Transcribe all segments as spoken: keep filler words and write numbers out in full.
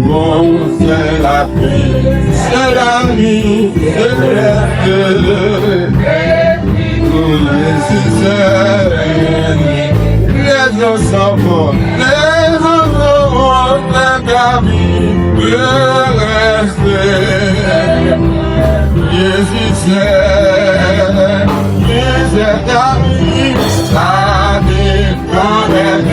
Mon sèl apui, sèl ami, se Kris. Pou Jezi sèl, lèzòt san fòs, lèzòt san fòs, lèzòt san fòs, Jezi sèl, Jezi sèl, ami, ami, konèt.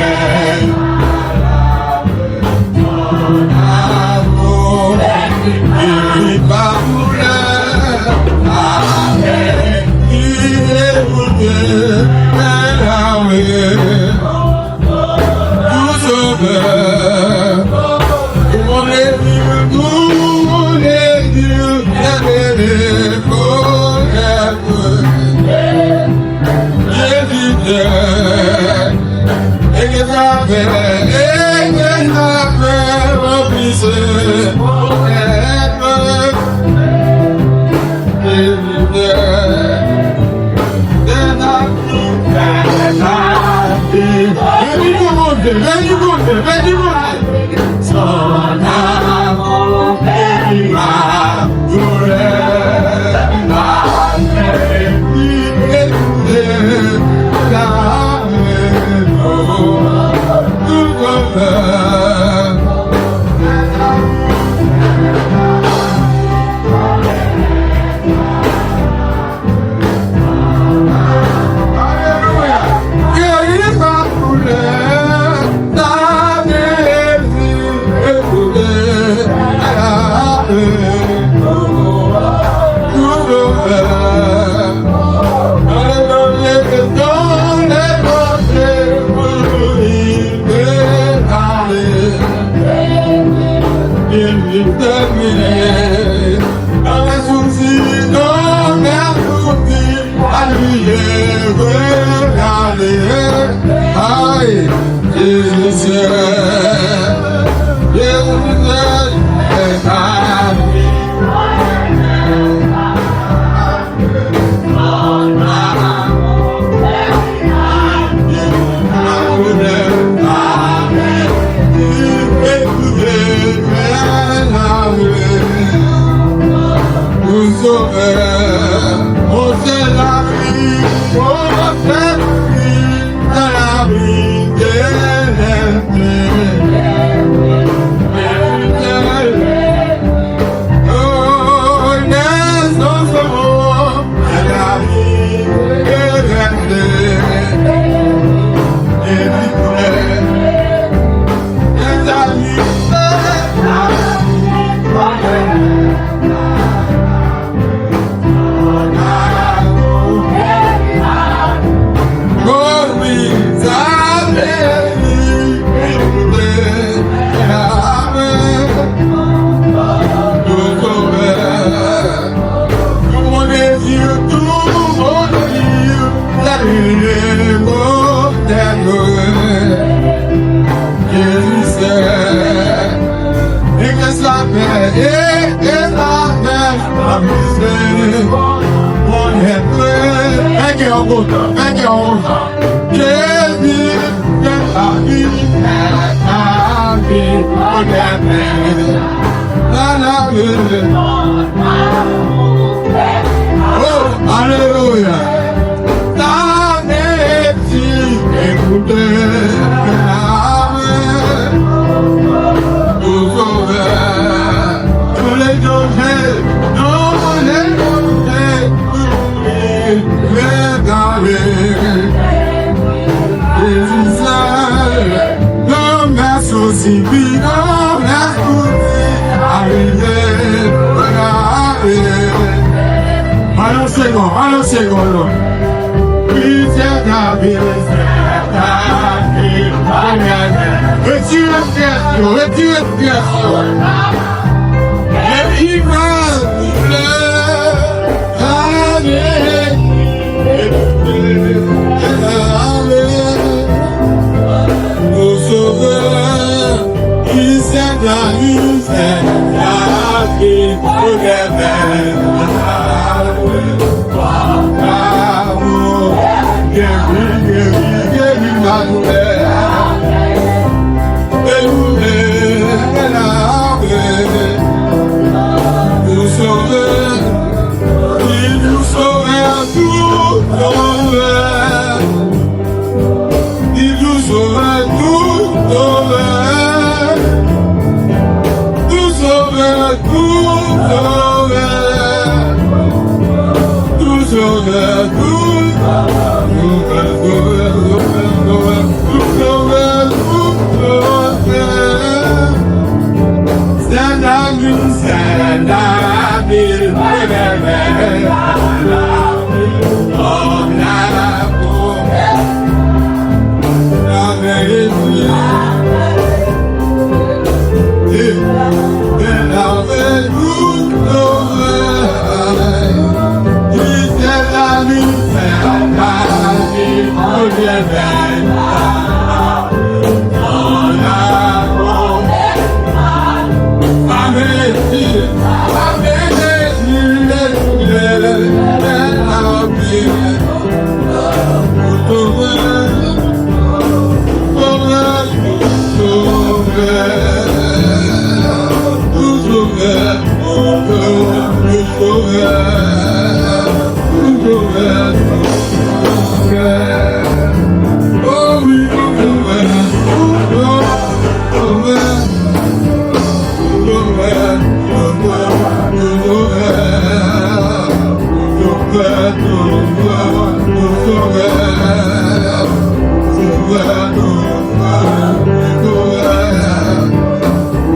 Fè kè w kontan, fè kè w kontan. Jezi fè lavi, fè lavi, fè lavi. Oh, alelouya. Sa Jezi, ekoute, fè lavi. Pou sovè, pou le Jezi, non, pou le Jezi. Regade, Jezi sèl, non, mèsi, non, mèsi, arive, regade. Ann yon segonn, ann yon segonn, non. Plizyè gabe, plizyè gabe, retire pyès yo, retire pyès yo. Epi va doulè.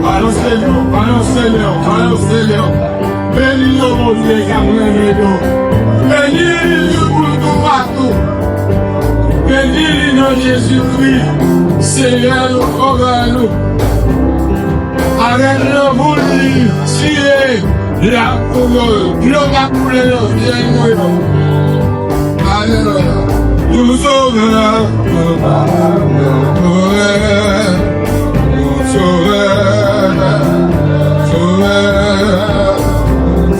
Anonse l non, anonse l non, anonse l non. Beni non Bondye k ap renmen nou. Beni li, li pou l toupatou. Beni li non Jezikri, Senyè nou, Sovè nou. Avèk lanmou li, sire, l ap koule, dlo k ap koule nan zye nou yo. Alelouya. Nou Sovè, nou Sovè, nou Sovè, Sovè,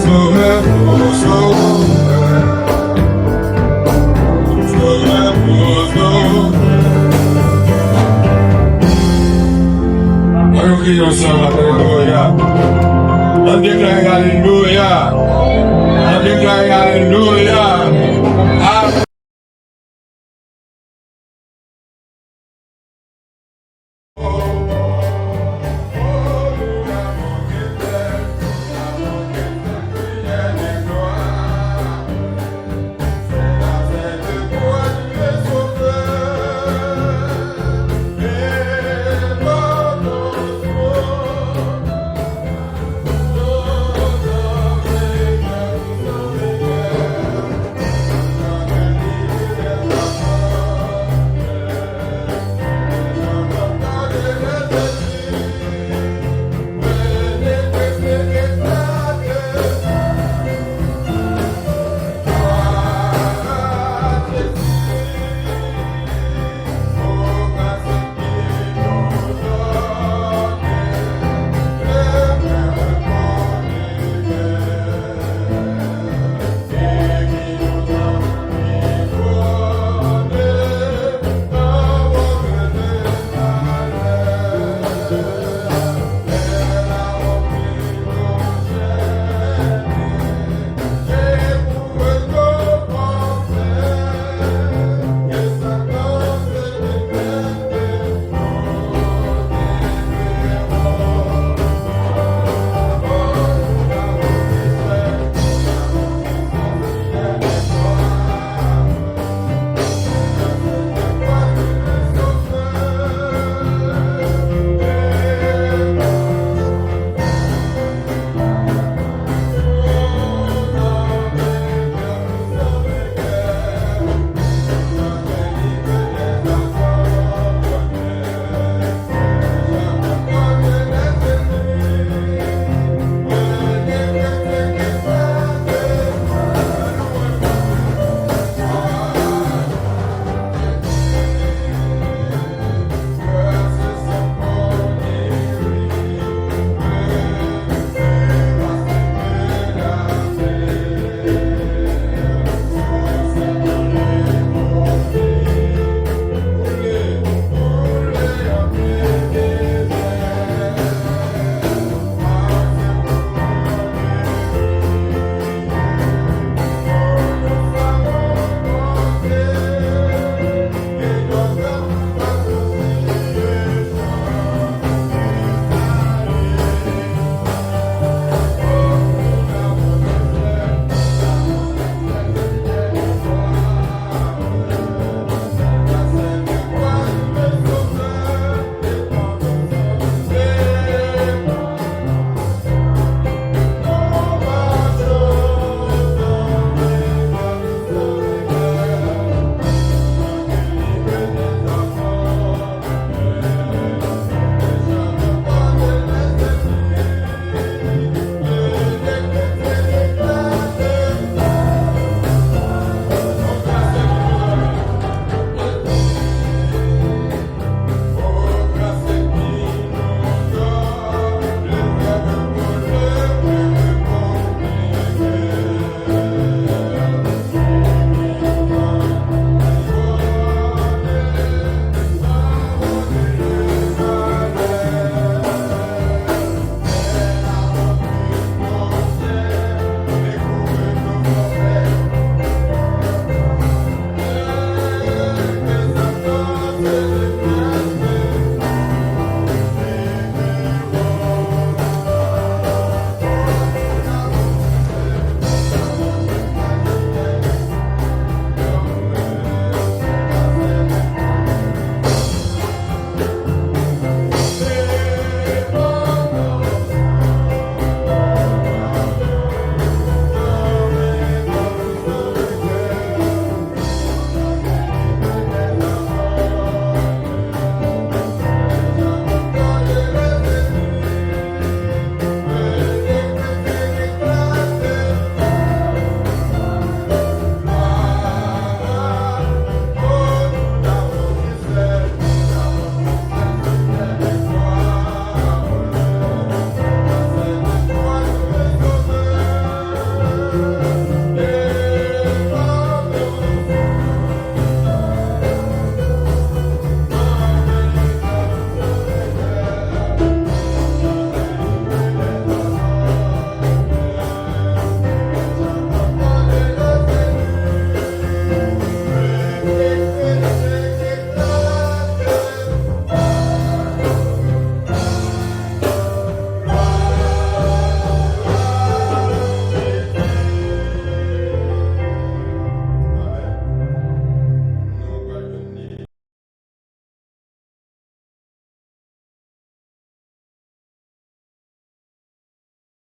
Sovè, nou Sovè. An nou kriye ansanm, alelouya. An deklare alelouya. An deklare alelouya.